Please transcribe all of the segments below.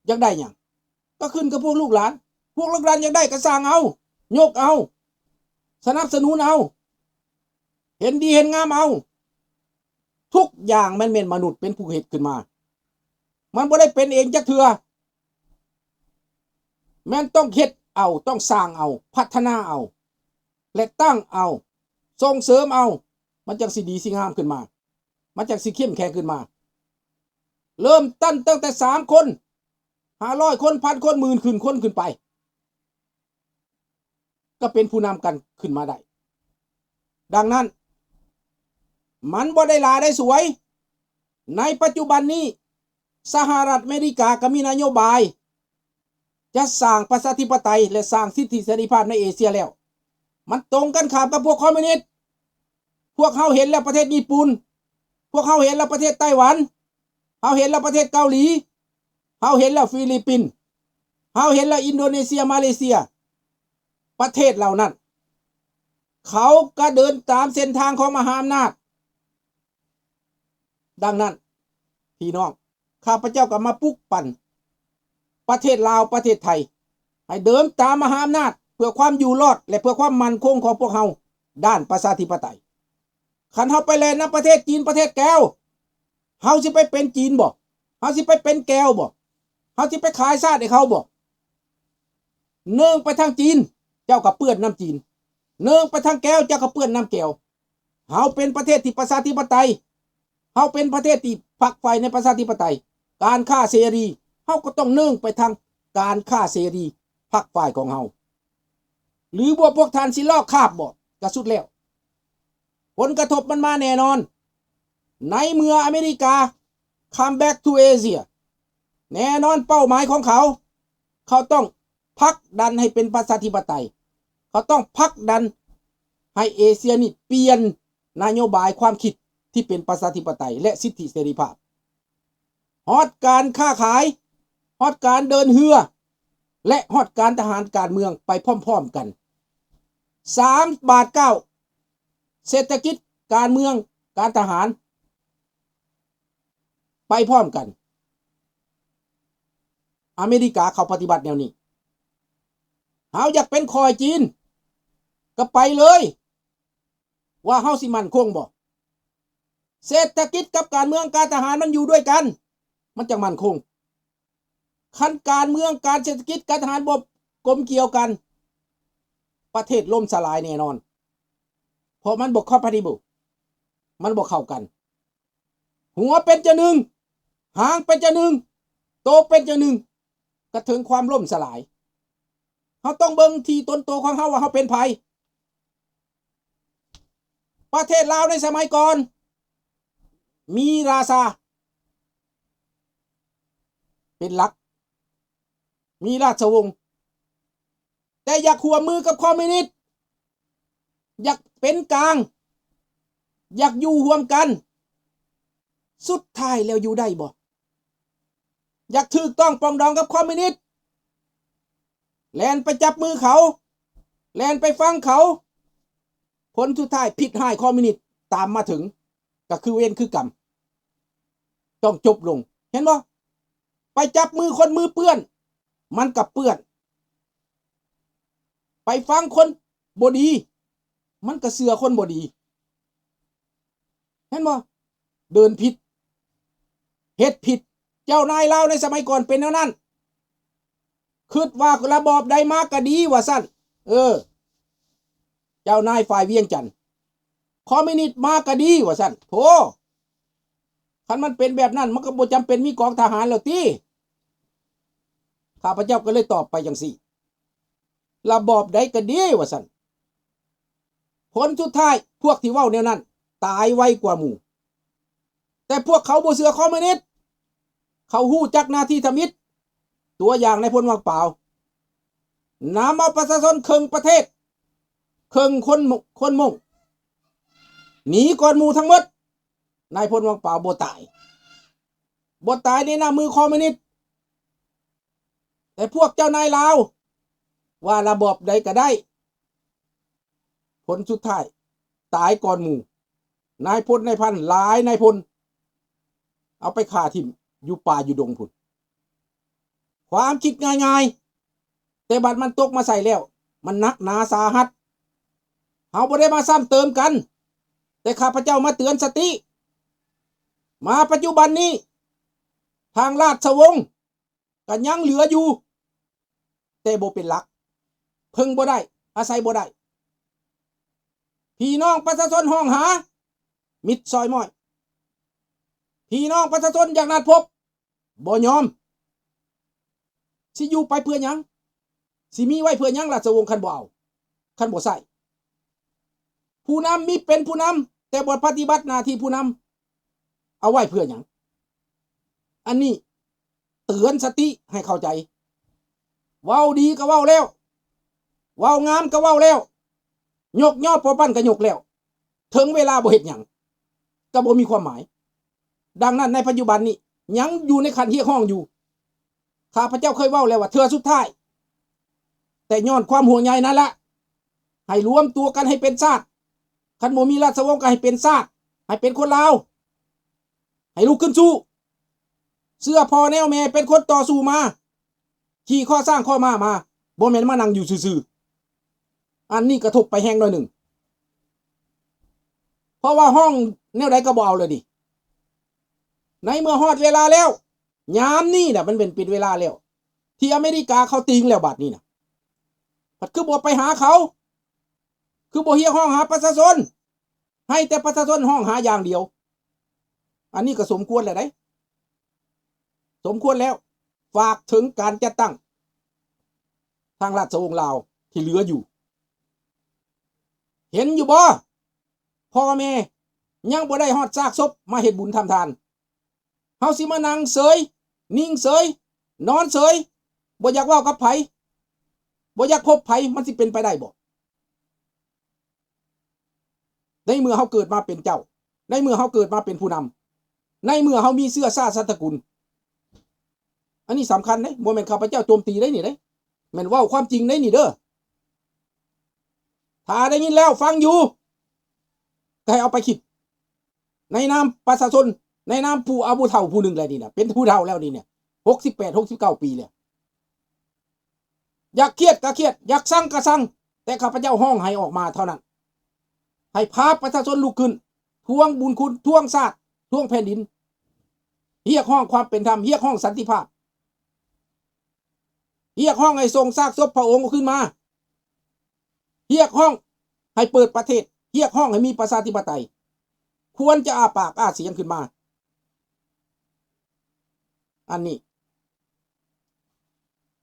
ຢາກໄດ້ຫຍັງ? ກໍຂຶ້ນກັບພວກລູກຫຼານ. ພວກລູກຫຼານຢາກໄດ້ກໍສ້າງເອົາ, ຍົກເອົາ, ສະໜັບສະໜູນເອົາ, ເຫັນດີເຫັນງາມເອົາ. ທຸກຢ່າງມັນແມ່ນມະນຸດເປັນຜູ້ເຮັດຂຶ້ນມາ. ມັນບໍ່ໄດ້ເປັນເອງຈັກເທື່ອ. ແມ່ນຕ້ອງເຮັດເອົາ, ຕ້ອງສ້າງເອົາ, ພັດທະນາເອົາ ແລະ ຕັ້ງເອົາ, ສົ່ງເສີມເອົາ, ມັນຈັ່ງຊິດີຊິງາມຂຶ້ນມາ, ມັນຈັ່ງຊິເຂັ້ມແຂງຂຶ້ນມາ. ເລີ່ມຕັ້ນຕັ້ງແຕ່ສາມຄົນ, ຫ້າຮ້ອຍຄົນ, ພັນຄົນ, ໝື່ນຂຶ້ນ, ຄົນຂຶ້ນໄປ. ກໍເປັນຜູ້ນຳກັນຂຶ້ນມາໄດ້. ດັ່ງນັ້ນ, ມັນບໍ່ໄດ້ຫຼ້າໄດ້ສວຍ. ໃນປັດຈຸບັນນີ້, ສະຫະລັດອາເມລິກາກໍມີນະໂຍບາຍຈະສ້າງປະຊາທິປະໄຕ ແລະ ສ້າງສິດທິເສລີພາບໃນເອເຊຍແລ້ວ. ມັນຕົງກັນຂ້າມກັບພວກຄອມມິວນິດ. ພວກເຮົາເຫັນແລ້ວປະເທດຍີ່ປຸ່ນ, ພວກເຮົາເຫັນແລ້ວປະເທດໄຕ້ຫວັນ, ເຮົາເຫັນແລ້ວປະເທດເກົາຫຼີ, ເຮົາເຫັນແລ້ວຟີລິບປິນ, ເຮົາເຫັນແລ້ວອິນໂດເນເຊຍ, ມາເລເຊຍ. ປະເທດເຫຼົ່ານັ້ນ ເຂົາກໍເດີນຕາມເສັ້ນທາງຂອງມະຫາອຳນາດ. ດັ່ງນັ້ນ ພີ່ນ້ອງ, ຂ້າພະເຈົ້າກໍມາປຸກປັ່ນປະເທດລາວ, ປະເທດໄທ ໃຫ້ເດີນຕາມມະຫາອຳນາດ ເພື່ອຄວາມຢູ່ລອດ ແລະ ເພື່ອຄວາມໝັ້ນຄົງຂອງພວກເຮົາດ້ານປະຊາທິປະໄຕ. ຄັນເຮົາໄປແລ່ນນຳປະເທດຈີນ, ປະເທດແກວ, ເຮົາຊິໄປເປັນຈີນບໍ? ເຮົາຊິໄປເປັນແກວບໍ? ເຮົາຊິໄປຂາຍຊາດໃຫ້ເຂົາບໍ? ເນີ້ງໄປທາງຈີນ, ເຈົ້າກໍເປື້ອນນຳຈີນ, ເນີ້ງໄປທາງແກວ, ເຈົ້າກໍເປື້ອນນຳແກວ. ເຮົາເປັນປະເທດທີ່ປະຊາທິປະໄຕ, ເຮົາເປັນປະເທດທີ່ຝັກໃຝ່ໃນປະຊາທິປະໄຕ, ການຄ້າເສລີ, ເຮົາກໍຕ້ອງເນີ້ງໄປທາງການຄ້າເສລີ ຝັກໃຝ່ຂອງເຮົາ. ຫຼືວ່າພວກທ່ານຊິລອກຄາບບໍ? ກະສຸດແລ້ວ ຜົນກະທົບມັນມາແນ່ນອນ. ໃນເມື່ອອາເມລິກາ come back to Asia, ແນ່ນອນເປົ້າໝາຍຂອງເຂົາ, ເຂົາຕ້ອງຜັກດັນໃຫ້ເປັນປະຊາທິປະໄຕ, ເຂົາຕ້ອງຜັກດັນໃຫ້ເອເຊຍນີ້ປ່ຽນນະໂຍບາຍຄວາມຄິດທີ່ເປັນປະຊາທິປະໄຕ ແລະ ສິດທິເສລີພາບ. ຮອດການຄ້າຂາຍ, ຮອດການເດີນເຮືອ ແລະ ຮອດການທະຫານການເມືອງໄປພ້ອມໆກັນ. ສາມບາດກ້າວ, ເສດຖະກິດ, ການເມືອງ, ການທະຫານ ໄປພ້ອມກັນ. ອາເມລິກາເຂົາປະຕິບັດແນວນີ້. ເຮົາຢາກເປັນຂ້ອຍຈີນ ກໍໄປເລີຍ. ວ່າເຮົາຊິໝັ້ນຄົງບໍ່? ເສດຖະກິດກັບການເມືອງການທະຫານມັນຢູ່ດ້ວຍກັນ ມັນຈັ່ງໝັ້ນຄົງ. ຄັນການເມືອງ, ການເສດຖະກິດ, ການທະຫານບໍ່ກົມກ່ຽວກັນ, ປະເທດລົ້ມສະຫຼາຍແນ່ນອນ. ເພາະມັນບໍ່ compatible, ມັນບໍ່ເຂົ້າກັນ. ຫົວເປັນຈັ່ງໜຶ່ງ, ຫາງເປັນຈັ່ງໜຶ່ງ, ໂຕເປັນຈັ່ງໜຶ່ງ, ກະເຖິງຄວາມລົ້ມສະຫຼາຍ. ເຮົາຕ້ອງເບິ່ງທີ່ຕົນໂຕຂອງເຮົາວ່າເຮົາເປັນໃຜ. ປະເທດລາວໃນສະໄໝກ່ອນ ມີລາຊາເປັນຫຼັກ, ມີລາຊະວົງ, ແຕ່ຢາກຮ່ວມມືກັບຄອມມິວນິດ, ຢາກເປັນກາງ, ຢາກຢູ່ຮ່ວມກັນ, ສຸດທ້າຍແລ້ວຢູ່ໄດ້ບໍ່? ຢາກຖືກຕ້ອງປອງດອງກັບຄອມມິວນິດ, ແລ່ນໄປຈັບມືເຂົາ, ແລ່ນໄປຟັງເຂົາ, ຜົນສຸດທ້າຍພິດຮ້າຍຄອມມິວນິດຕາມມາເຖິງ, ກໍຄືເວນຄືກຳ ຕ້ອງຈົບລົງ. ເຫັນບໍ່? ໄປຈັບມືຄົນມືເປື້ອນ, ມັນກໍເປື້ອນ. ໄປຟັງຄົນບໍ່ດີ, ມັນກໍເຊື່ອຄົນບໍ່ດີ. ເຫັນບໍ່? ເດີນຜິດ, ເຮັດຜິດ. ເຈົ້ານາຍລາວໃນສະໄໝກ່ອນເປັນແນວນັ້ນ, ຄິດວ່າລະບອບໃດມາກໍດີວ່າຊັ້ນ. ເອີ, ເຈົ້ານາຍຝ່າຍວຽງຈັນ, ຄອມມິວນິດມາກໍດີວ່າຊັ້ນ. ໂທ, ຄັນມັນເປັນແບບນັ້ນ, ມັນກໍບໍ່ຈຳເປັນມີກອງທະຫານແລ້ວຕິ? ຂ້າພະເຈົ້າກໍເລີຍຕອບໄປຈັ່ງຊີ້. ລະບອບໃດກໍດີວ່າຊັ້ນ. ຜົນສຸດທ້າຍ ພວກທີ່ເວົ້າແນວນັ້ນຕາຍໄວກວ່າໝູ່. ແຕ່ພວກເຂົາບໍ່ເຊື່ອຄອມມິວນິດ, ເຂົາຮູ້ຈັກໜ້າທີ່ທຳອິດ. ຕົວຢ່າງນາຍພົນວັງປາວ ນຳເອົາປະຊາຊົນເຄິ່ງປະເທດ, ເຄິ່ງຄົນ, ຄົນມົ້ງ ໜີກ່ອນໝູ່ທັງໝົດ. ນາຍພົນວັງປາວບໍ່ຕາຍ, ບໍ່ຕາຍໃນນ້ຳມືຄອມມິວນິດ. ແຕ່ພວກເຈົ້ານາຍລາວວ່າລະບອບໃດກໍໄດ້, ຜົນສຸດທ້າຍຕາຍກ່ອນໝູ່. ນາຍພົນນາຍພັນຫຼາຍນາຍພົນ ເອົາໄປຂ້າຖິ້ມຢູ່ປ່າຢູ່ດົງພຸ້ນ. ຄວາມຄິດງ່າຍໆ ແຕ່ບັດມັນຕົກມາໃສ່ແລ້ວ ມັນໜັກໜາສາຫັດ. ເຮົາບໍ່ໄດ້ມາຊ້ຳເຕີມກັນ, ແຕ່ຂ້າພະເຈົ້າມາເຕືອນສະຕິ. ມາປັດຈຸບັນນີ້ ທາງລາຊະວົງກໍຍັງເຫຼືອຢູ່, ແຕ່ບໍ່ເປັນຫຼັກ, ເພິ່ງບໍ່ໄດ້, ອາໄສບໍ່ໄດ້. ພີ່ນ້ອງປະຊາຊົນຮ້ອງຫາ ມິດຊອຍມ້ອຍ. ພີ່ນ້ອງປະຊາຊົນຢາກນັດພົບ, ບໍ່ຍອມ. ຊິຢູ່ໄປເພື່ອຫຍັງ? ຊິມີໄວ້ເພື່ອຫຍັງລາຊະວົງຄັນບໍ່ເອົາ, ຄັນບໍ່ໃຊ້? ຜູ້ນຳມີເປັນຜູ້ນຳ ແຕ່ບໍ່ປະຕິບັດໜ້າທີ່ຜູ້ນຳ, ເອົາໄວ້ເພື່ອຫຍັງ? ອັນນີ້ເຕືອນສະຕິໃຫ້ເຂົ້າໃຈ. ເວົ້າດີກໍເວົ້າແລ້ວ, ເວົ້າງາມກໍເວົ້າແລ້ວ, ຍົກຍໍປໍປັ້ນກໍຍົກແລ້ວ, ເຖິງເວລາບໍ່ເຮັດຫຍັງ ກໍບໍ່ມີຄວາມໝາຍ. ດັ່ງນັ້ນໃນປັດຈຸບັນນີ້ຍັງຢູ່ໃນຂັ້ນຮຽກຮ້ອງຢູ່. ຂ້າພະເຈົ້າເຄີຍເວົ້າແລ້ວວ່າເທື່ອສຸດທ້າຍ, ແຕ່ຍ້ອນຄວາມຫ່ວງໃຍນັ້ນລະ, ໃຫ້ລວມຕົວກັນໃຫ້ເປັນຊາດ. ຄັນບໍ່ມີລາຊະວົງກໍໃຫ້ເປັນຊາດ, ໃຫ້ເປັນຄົນລາວ, ໃຫ້ລຸກຂຶ້ນສູ້. ເຊື່ອພໍ່ແນວແມ່ເປັນຄົນຕໍ່ສູ້ມາ, ຂີ່ຄໍຊ້າງຄໍມ້າມາ, ບໍ່ແມ່ນມານັ່ງຢູ່ຊື່ໆ. ອັນນີ້ກະທົບໄປແຮງໜ້ອຍໜຶ່ງ, ເພາະວ່າຮ້ອງແນວໃດກໍບໍ່ເອົາແລ້ວນີ້. ໃນເມື່ອຮອດເວລາແລ້ວ, ຍາມນີ້ນະ ມັນເປັນ ເປັນເວລາແລ້ວ ທີ່ອາເມລິກາເຂົາຕິງແລ້ວ. ບາດນີ້ນະ ພັດຄືບໍ່ໄປຫາເຂົາ? ຄືບໍ່ຮຽກຮ້ອງຫາປະຊາຊົນ? ໃຫ້ແຕ່ປະຊາຊົນຮ້ອງຫາຢ່າງດຽວ. ອັນນີ້ກໍສົມຄວນແລ້ວເດ້, ສົມຄວນແລ້ວ. ຝາກເຖິງການຈັດຕັ້ງທາງລາຊະວົງລາວທີ່ເຫຼືອຢູ່, ເຫັນຢູ່ບໍ່? ພໍ່ແມ່ຍັງບໍ່ໄດ້ຮອດຊາກສົບມາເຮັດບຸນທຳທານ. ເຮົາຊິມານັ່ງເສີຍ, ນິ່ງເສີຍ, ນອນເສີຍ, ບໍ່ຢາກເວົ້າກັບໃຜ, ບໍ່ຢາກພົບໃຜ, ມັນຊິເປັນໄປໄດ້ບໍ່? ໃນເມື່ອເຮົາເກີດມາເປັນເຈົ້າ, ໃນເມື່ອເຮົາເກີດມາເປັນຜູ້ນຳ, ໃນເມື່ອເຮົາມີເຊື້ອຊາດຊາດຕະກຸນ, ອັນນີ້ສຳຄັນເດ້, ບໍ່ແມ່ນຂ້າພະເຈົ້າໂຈມຕີເດ້ນີ້ເດ້, ແມ່ນເວົ້າຄວາມຈິງເດ້ນີ້ເດີ. ຖ້າໄດ້ຍິນແລ້ວຟັງຢູ່, ກໍໃຫ້ເອົາໄປຄິດ ໃນນາມປະຊາຊົນ, ໃນນາມຜູ້ອາວຸເຖົ້າຜູ້ໜຶ່ງແຫຼະນີ້ນະ, ເປັນຜູ້ເຖົ້າແລ້ວນີ້ນະ, ຫົກສິບແປດ ຫົກສິບເກົ້າປີແລ້ວ. ຢາກຄຽດກໍຄຽດ, ຢາກຊັງກໍຊັງ, ແຕ່ຂ້າພະເຈົ້າຮ້ອງໄຫ້ອອກມາເທົ່ານັ້ນ. ໃຫ້ພາປະຊາຊົນລຸກຂຶ້ນ, ທວງບຸນຄຸນ, ທວງຊາດ, ທວງແຜ່ນດິນ, ຮຽກຮ້ອງຄວາມເປັນທຳ, ຮຽກຮ້ອງສັນຕິພາບ, ຮຽກຮ້ອງໃຫ້ສົ່ງຊາກສົບພະອົງຄືນມາ, ຮຽກຮ້ອງໃຫ້ເປີດປະເທດ, ຮຽກຮ້ອງໃຫ້ມີປະຊາທິປະໄຕ, ຄວນຈະອ້າປາກອ້າສຽງຂຶ້ນມາ. ອັນນີ້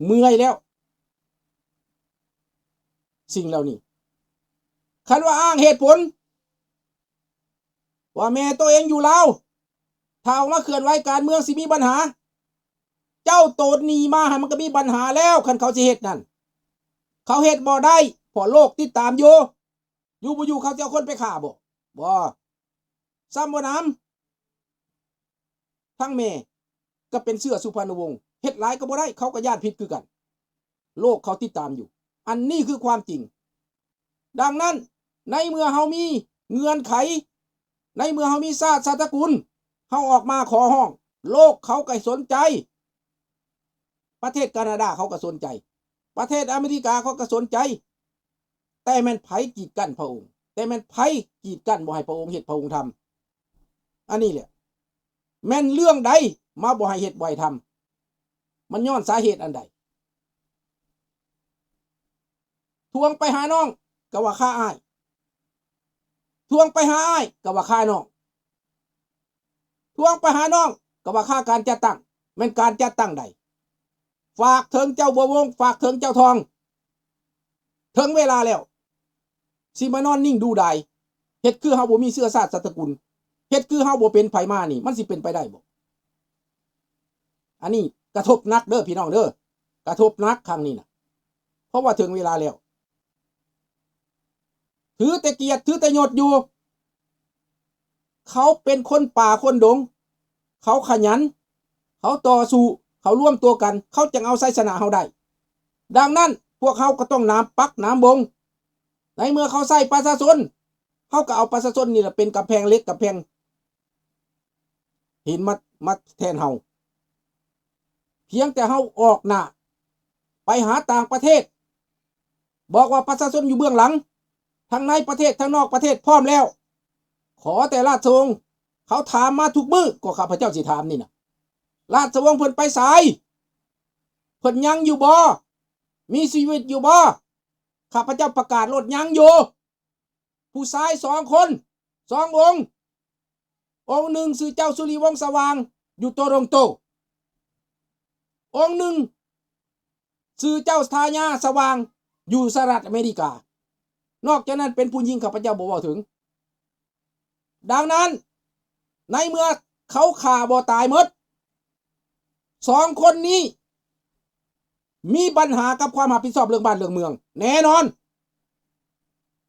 ເມື່ອຍແລ້ວ ສິ່ງເຫຼົ່ານີ້. ຄັນວ່າອ້າງເຫດຜົນວ່າແມ່ໂຕເອງຢູ່ລາວ, ຖ້າອອກມາເຄື່ອນໄຫວການເມືອງຊິມີບັນຫາ. ເຈົ້າໂຕນໜີມາຫັ້ນ ມັນກໍມີບັນຫາແລ້ວ. ຄັນເຂົາຊິເຮັດນັ້ນ ເຂົາເຮັດບໍ່ໄດ້ ເພາະໂລກຕິດຕາມຢູ່. ຢູ່ບໍ່ຢູ່ເຂົາຊິເອົາຄົນໄປຂ້າບໍ່? ບໍ່. ຊ້ຳບໍ່ໜຳ ທັງແມ່ກໍເປັນເຊື້ອສຸພານຸວົງ, ເຮັດຫຼາຍກໍບໍ່ໄດ້, ເຂົາກໍຢ້ານຜິດຄືກັນ. ໂລກເຂົາຕິດຕາມຢູ່. ອັນນີ້ຄືຄວາມຈິງ. ດັ່ງນັ້ນ ໃນເມື່ອເຮົາມີເງື່ອນໄຂ, ໃນເມື່ອເຮົາມີຊາດຊາດຕະກຸນ, ເຮົາອອກມາຂໍຮ້ອງ, ໂລກເຂົາກໍສົນໃຈ. ປະເທດການາດາເຂົາກໍສົນໃຈ, ປະເທດອາເມລິກາເຂົາກໍສົນໃຈ. ແຕ່ແມ່ນໃຜກີດກັ້ນພະອົງ? ແຕ່ແມ່ນໃຜກີດກັ້ນບໍ່ໃຫ້ພະອົງເຮັດພະອົງທຳ? ອັນນີ້ແຫຼະ ແມ່ນເລື່ອງໃດມາບໍ່ໃຫ້ເຮັດບໍ່ໃຫ້ທຳ? ມັນຍ້ອນສາເຫດອັນໃດ? ທວງໄປຫານ້ອງກໍວ່າຂ້າອ້າຍ, ທວງໄປຫາອ້າຍກໍວ່າຂ້ານ້ອງ, ທວງໄປຫານ້ອງກໍວ່າຂ້າການຈັດຕັ້ງ. ແມ່ນການຈັດຕັ້ງໃດ? ຝາກເຖິງເຈົ້າບົວວົງ, ຝາກເຖິງເຈົ້າທອງ. ເຖິງເວລາແລ້ວ ຊິມານອນນິ່ງດູດາຍ, ເຮັດຄືເຮົາບໍ່ມີເຊື້ອຊາດຊາດຕະກຸນ, ເຮັດຄືເຮົາບໍ່ເປັນໃຜມານີ້, ມັນຊິເປັນໄປໄດ້ບໍ່? ອັນນີ້ກະທົບໜັກເດີພີ່ນ້ອງເດີ, ກະທົບໜັກຄັ້ງນີ້ນະ. ເພາະວ່າເຖິງເວລາແລ້ວ ຖືແຕ່ກຽດ ຖືແຕ່ຍົດຢູ່. ເຂົາເປັນຄົນປ່າຄົນດົງ, ເຂົາຂະຫຍັນ, ເຂົາຕໍ່ສູ້, ເຂົາລວມຕົວກັນ, ເຂົາຈຶ່ງເອົາໄຊຊະນະເຮົາໄດ້. ດັ່ງນັ້ນ ພວກເຮົາກໍຕ້ອງໜາມປັກໜາມບົງ. ໃນເມື່ອເຂົາໃຊ້ປະຊາຊົນ, ເຮົາກໍເອົາປະຊາຊົນນີ້ລະເປັນກຳແພງເຫຼັກ, ກຳແພງຫີນມາ, ມາແທນເຮົາ. ພຽງແຕ່ເຮົາອອກໜ້າໄປຫາຕ່າງປະເທດ ບອກວ່າປະຊາຊົນຢູ່ເບື້ອງຫຼັງ ທັງໃນປະເທດ ທັງນອກປະເທດ ພ້ອມແລ້ວ. ຂໍແຕ່ລາຊະວົງ ເຂົາຖາມມາທຸກມື້ ກໍຂ້າພະເຈົ້າຊິຖາມນີ້ນະ ລາຊະວົງເພິ່ນໄປໃສ? ເພິ່ນຍັງຢູ່ບໍ່? ມີຊີວິດຢູ່ບໍ່? ຂ້າພະເຈົ້າປະກາດໂລດ ຍັງຢູ່. ຜູ້ຊາຍສອງຄົນ ສອງອົງ ອົງໜຶ່ງຊື່ເຈົ້າສຸລິວົງສະຫວ່າງ ຢູ່ໂຕຣອນໂຕ, ອົງໜຶ່ງຊື່ເຈົ້າທາຍາສະຫວ່າງ ຢູ່ສະຫະລັດອາເມລິກາ. ນອກຈາກນັ້ນເປັນຜູ້ຍິງ ຂ້າພະເຈົ້າບໍ່ເວົ້າເຖິງ. ດັ່ງນັ້ນ ໃນເມື່ອເຂົາຂ້າບໍ່ຕາຍໝົດ ສອງຄົນນີ້ມີບັນຫາກັບຄວາມຮັບຜິດຊອບເລື່ອງບ້ານເລື່ອງເມືອງແນ່ນອນ.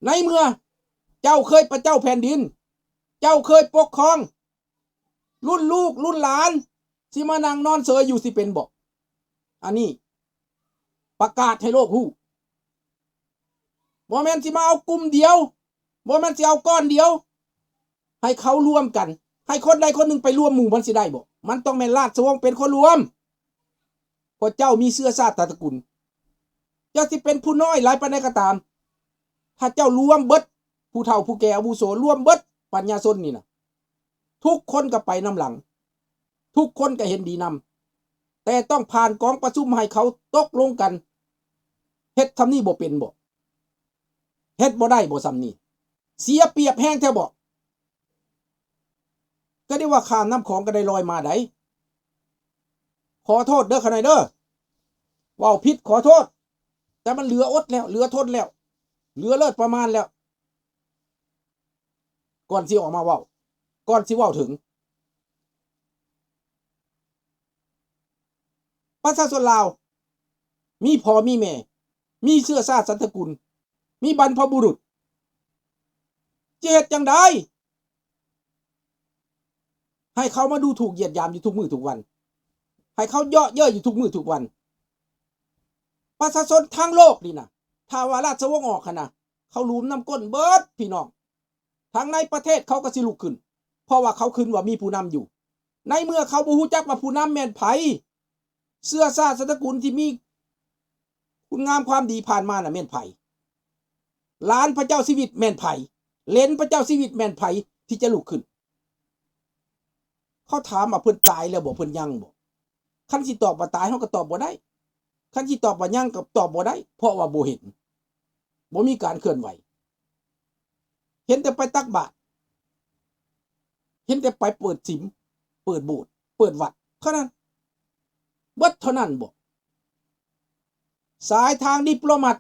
ໃນເມື່ອເຈົ້າເຄີຍປະເຈົ້າແຜ່ນດິນ ເຈົ້າເຄີຍປົກຄອງ ລຸ້ນລູກລຸ້ນຫຼານ ຊິມານັ່ງນອນເສີຍຢູ່ຊິເປັນບໍ່? ອັນນີ້ປະກາດໃຫ້ໂລກຮູ້. ບໍ່ແມ່ນຊິມາເອົາກຸ່ມດຽວ ບໍ່ແມ່ນຊິເອົາກ້ອນດຽວ ໃຫ້ເຂົາລວມກັນ ໃຫ້ຄົນໃດຄົນໜຶ່ງໄປລວມໝູ່ ມັນຊິໄດ້ບໍ່? ມັນຕ້ອງແມ່ນລາຊະວົງເປັນຄົນລວມ ເພາະເຈົ້າມີເຊື້ອຊາດຕະຕະກຸນ. ເຈົ້າຊິເປັນຜູ້ນ້ອຍຫຼາຍປານໃດກໍຕາມ ຖ້າເຈົ້າລວມເບິດ ຜູ້ເຖົ້າຜູ້ແກ່ອາວຸໂສ ລວມເບິດປັນຍາຊົນນີ້ນະ ທຸກຄົນກໍໄປນຳຫຼັງ ທຸກຄົນກໍເຫັນດີນຳ ແຕ່ຕ້ອງຜ່ານກອງປະຊຸມໃຫ້ເຂົາຕົກລົງກັນ. ເຮັດຊ່ຳນີ້ບໍ່ເປັນບໍ່? ເຮັດບໍ່ໄດ້ບໍ່ຊ່ຳນີ້? ເສຍປຽບແຮງແທ້ບໍ່? ກໍໄດ້ວ່າຂ້າມນ້ຳຂອງກໍໄດ້ລອຍມາໃດ. ຂໍໂທດເດີຂ້ານ້ອຍເດີ ເວົ້າຜິດຂໍໂທດ ແຕ່ມັນເຫຼືອອົດແລ້ວ ເຫຼືອທົນແລ້ວ ເຫຼືອເລີດປະມານແລ້ວ. ກ່ອນຊິອອກມາເວົ້າ ກ່ອນຊິເວົ້າເຖິງ ປະຊາຊົນລາວ ມີພໍ່ມີແມ່ ມີເຊື້ອຊາດສັນຕະກຸນ ມີບັນພະບຸລຸດ ຈະເຮັດຈັ່ງໃດໃຫ້ເຂົາມາດູຖູກຢຽດຫຍາມຢູ່ທຸກມື້ທຸກວັນ ໃຫ້ເຂົາເຍາະເຍີ້ຍຢູ່ທຸກມື້ທຸກວັນ? ປະຊາຊົນທັງໂລກນີ້ນະ ຖ້າວ່າລາຊະວົງອອກຫັ້ນນະ ເຂົາຫຼຸມນ້ຳກົ້ນເບິດພີ່ນ້ອງ. ທັງໃນປະເທດເຂົາກໍຊິລຸກຂຶ້ນ ເພາະວ່າເຂົາຂຶ້ນວ່າມີຜູ້ນຳຢູ່. ໃນເມື່ອເຂົາບໍ່ຮູ້ຈັກວ່າຜູ້ນຳແມ່ນໃຜ ເຊື້ອຊາດສັນຕະກຸນທີ່ມີຄຸນງາມຄວາມດີຜ່ານມານະແມ່ນໃຜ? ຫຼານພະເຈົ້າຊີວິດແມ່ນໃຜ? ເຫຼນພະເຈົ້າຊີວິດແມ່ນໃຜທີ່ຈະລຸກຂຶ້ນ? ເຂົາຖາມວ່າເພິ່ນຕາຍແລ້ວບໍ່? ເພິ່ນຍັງບໍ່? ຄັນຊິຕອບວ່າຕາຍ ເຮົາກໍຕອບບໍ່ໄດ້. ຄັນຊິຕອບວ່າຍັງ ກໍຕອບບໍ່ໄດ້ ເພາະວ່າບໍ່ເຫັນ. ບໍ່ມີການເຄື່ອນໄຫວ. ເຫັນແຕ່ໄປຕັກບາດ. ເຫັນແຕ່ໄປເປີດສິມ, ເປີດໂບດ, ເປີດວັດເທົ່ານັ້ນ. ເບິດເທົ່ານັ້ນບໍ? ສາຍທາງດິບໂລມັດ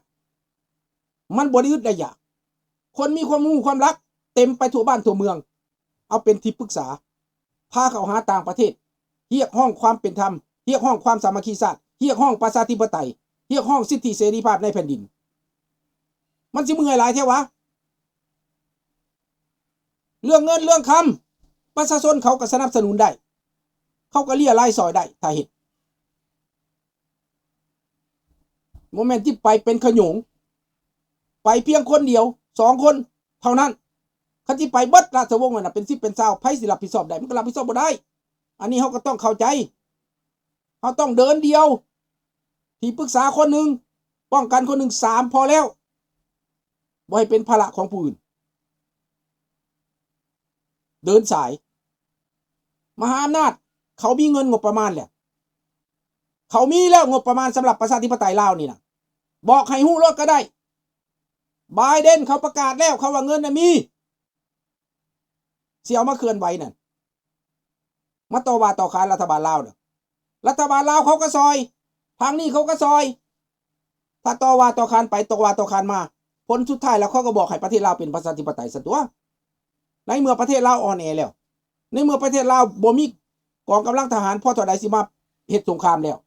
ມັນບໍ່ໄດ້ອຶດໄດ້ຢາກ. ຄົນມີຄວາມຮູ້ຄວາມລັກເຕັມໄປທົ່ວບ້ານທົ່ວເມືອງ. ເອົາເປັນທີ່ປຶກສາ ພາເຂົ້າຫາຕ່າງປະເທດ, ຮຽກຮ້ອງຄວາມເປັນທຳ, ຮຽກຮ້ອງຄວາມສາມັກຄີຊາດ, ຮຽກຮ້ອງປະຊາທິປະໄຕ, ຮຽກຮ້ອງສິດທິເສລີພາບໃນແຜ່ນດິນ. ມັນຊິເມື່ອຍຫຼາຍແທ້ຫວາ? ເລື່ອງເງິນເລື່ອງຄຳ ປະຊາຊົນເຂົາກໍສະໜັບສະໜູນໄດ້, ເຂົາກໍເລຍລາຍຊ່ອຍໄດ້ ຖ້າເຮັດ. ບໍ່ແມ່ນຊິໄປເປັນຂະໂຫຍງ, ໄປພຽງຄົນດຽວ ສອງຄົນເທົ່ານັ້ນ. ຄັນຊິໄປເບິດລາຊະວົງນັ້ນນະ ເປັນສິບເປັນຊາວ ໃຜຊິຮັບຜິດຊອບໄດ້? ມັນກໍຮັບຜິດຊອບບໍ່ໄດ້. ອັນນີ້ເຮົາກໍຕ້ອງເຂົ້າໃຈ. ເຮົາຕ້ອງເດີນດຽວ, ທີ່ປຶກສາຄົນໜຶ່ງ, ປ້ອງກັນຄົນໜຶ່ງ, ສາມ ພໍແລ້ວ. ບໍ່ໃຫ້ເປັນພາລະຂອງຜູ້ອື່ນ. ເດີນສາຍ. ມະຫາອຳນາດເຂົາມີເງິນງົບປະມານແຫຼະ, ເຂົາມີແລ້ວງົບປະມານສຳລັບປະຊາທິປະໄຕລາວນີ້ນະ. ບອກໃຫ້ຮູ້ໂລດກໍໄດ້. ບາຍເດັນເຂົາປະກາດແລ້ວ, ເຂົາວ່າເງິນນະມີ. ຊິເອົາມາເຄື່ອນໄຫວນັ້ນ ມາຕໍ່ວ່າຕໍ່ຂານລັດຖະບານລາວນະ. ລັດຖະບານລາວເຂົາກໍຊ່ອຍ, ທາງນີ້ເຂົາກໍຊ່ອຍ. ຖ້າຕໍ່ວ່າຕໍ່ຂານໄປ, ຕໍ່ວ່າຕໍ່ຂານມາ, ຜົນສຸດທ້າຍແລ້ວເຂົາກໍບອກໃຫ້ປະເທດລາວເປັນປະຊາທິປະໄຕຊະຕົວະ. ໃນເມື່ອປະເທດລາວອ່ອນແອແລ້ວ, ໃນເມື່ອປະເທດລາວບໍ່ມີກອງກຳລັງທະຫານພໍເທົ່າໃດຊິມາເຮັດສົງຄາມແລ້ວ.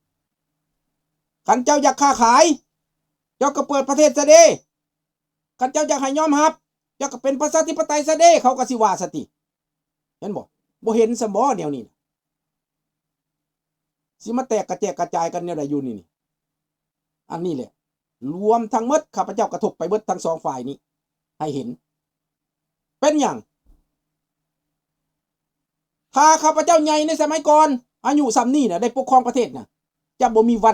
ຄັນເຈົ້າຢາກຄ້າຂາຍ, ເຈົ້າກໍເປີດປະເທດຊະເດ. ຄັນເຈົ້າຢາກໃຫ້ຍອມຮັບ, ເຈົ້າກໍເປັນປະຊາທິປະໄຕຊະເດ, ເຂົາກໍຊິວ່າຊະຕິ. ເຫັນບໍ່? ບໍ່ເຫັນຊຳບໍ່ແນວນີ້ນະ? ຊິມາແຕກກະແຈກກະຈາຍກັນແນວໃດຢູ່ນີ້ນີ້? ອັນນີ້ແຫຼະ ລວມທັງໝົດ ຂ້າພະເຈົ້າກະທົບໄປເບິດທັງສອງຝ່າຍນີ້ໃຫ້ເຫັນ. ເປັນຫຍັງ? ຖ້າຂ້າພະເຈົ້າໃຫຍ່ໃນສະໄໝກ່ອນ, ອາຍຸຊ່ຳນີ້ນະ ໄດ້ປົກຄອງປະເທດນະ, ຈະບໍ່ມີວັ